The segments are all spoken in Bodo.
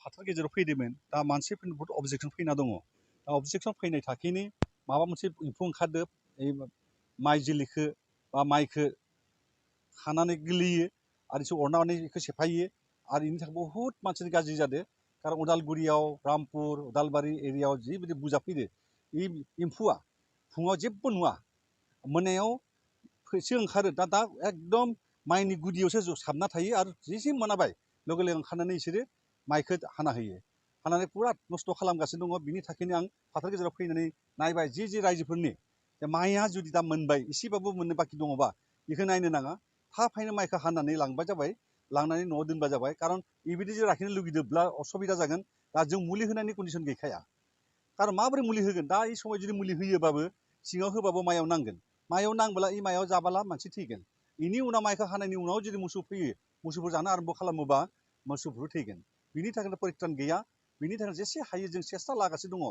फाथार गेजेराव फैदोंमोन दा मानसिफोरनि बहुद अबजेक्सन फैना दङ दा अबजेक्सन फैनाय थाखिनि माबा मोनसे एम्फौ ओंखारदो माइ जोलैखौ बा माइखौ खानानै गोलैयो आरो एसे अरनानै बेखौ सेफायो आरो बेनि थाखाय बहुद मानसिनि गाज्रि जादों खारन उदालगुरियाव रामपुर उदालबारि एरियायाव जिबायदि बुरजा फैदो बे एम्फौआ फुङाव जेबो नुवा मोनायाव फैसो ओंखारो दा एकदम माइनि गुदियावसो साबना थायो आरो जेसे मोनाबाय लगे लगे ओंखारनानै बिसोरो माइखौ हाना होयो हानानै पुरा नस्थ' खालामगासिनो दङ बिनि थाखायनो आं फाथार गेजेराव फैनानै नायबाय जे रायजोफोरनि माइया जुदि दा मोनबाय एसेबाबो मोननो बाखि दङबा बेखौ नायनो नाङा थाबैनो माइखौ हानानै लांबाय जाबाय लांनानै न'आव दोनबा जाबाय खारन बेबायदि जे लाखिनो लुगैदोंब्ला असुबिदा जागोन दा जों मुलि होनायनि कन्डिसन गैखाया खारन माबोरै मुलि होगोन दा बे समाव जुदि मुलि होयोबाबो सिङाव होबाबो माइयाव नांगोन माइयाव नांबोला बे माइयाव जाबाला मानसि थैगोन बेनि उनाव माइखौ हानायनि उनाव जुदि मोसौ फैयो मोसौफोर जानो आरम्भ खालामोबा मोसौफोर थैगोन बिनि थाखायनो परित्रान गैया बिनि थाखायनो जेसे हायो जों सेस्था लागासिनो दङ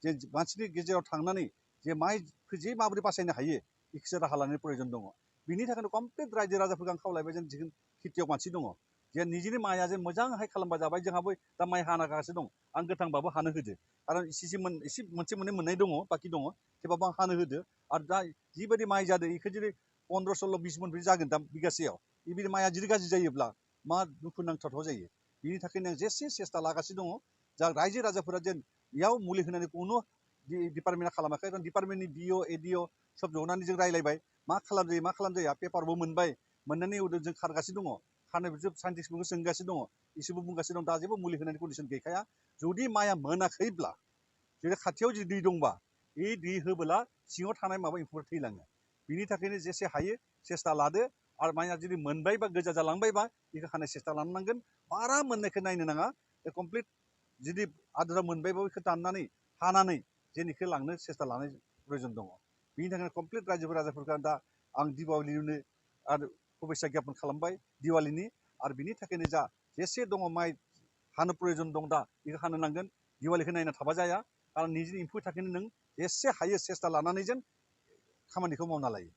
जे मानसिनि गेजेराव थांनानै जे माइखौ जे माबोरै बासायनो हायो बेखौसो राहा लानायनि प्रयजन दङ बिनि थाखायनो कमप्लिट रायजो राजाफोरखौ आं खावलायबाय जों जिखुनु खेथियाव मानसि दङ जे निजिनि माइया जे मोजांहाय खालामबा जाबाय जोंहाबो दा माइ हानागासिनो दं आं गोथांबाबो हानो होदो खारन एसे मोनसे मोननै मोननाय दङ बाखि दङ थेवबाबो आं हानो होदो आरो दा जिबायदि माइ जादों बेखौ जुदि 15-16-20 मन जागोन दा बिगासेयाव बेबायदि माइया जुदि गाज्रि जायोब्ला मा दुखु नांथावथाव जायो बिनि थाखायनो आं जेसे सेस्था लागासिनो दङ जा रायजो राजाफोरा जेन बेयाव मुलि होनानै खुनु डिपार्टमेन्टआ खालामाखै डिपार्टमेन्टनि डिअ एडिअ सब जनानै जों रायज्लायबाय मा खालामजायो मा खालामजाया पेपारबो मोनबाय मोननानै उनाव जों खारगासिनो दङ खारनाय साइन्टिस्टफोरखौ सोंगासिनो दङ इसोरबो बुंगासिनो दं दा जेबो मुलि होनायनि कन्डिसन गैखाया जुदि माइया मोनाखैब्ला जुदि खाथियाव जुदि दै दंबा बे दै होबोला सिङाव थानाय माबा एम्फौफोर थैलाङो बिनि थाखायनो जेसे हायो सेस्था लादो आरो माइया जुदि मोनबायबा गोजा जालांबायबा बेखौ हानाय सेस्था लानो नांगोन बारा मोननायखौ नायनो नाङा कमप्लिट जुदि आद्रा मोनबायबा बेखौ दाननानै हानानै जेनिखौ लांनो सेस्था लानाय प्रयजन दङ बिनि थाखायनो कमप्लिट रायजो राजाफोरखौ दा आं दिपावलीनो आरो शुभेच्छा ज्ञापन खालामबाय दिवालीनि आरो बिनि थाखायनो जा जेसे दङ माइ हानो प्रयजन दं दा बेखौ हानो नांगोन दिवालीखौ नायना थाबा जाया आरो निजिनि एम्फौ थाखायनो नों जेसे हायो सेस्था लानानै जेन खामानिखौ मावना लायो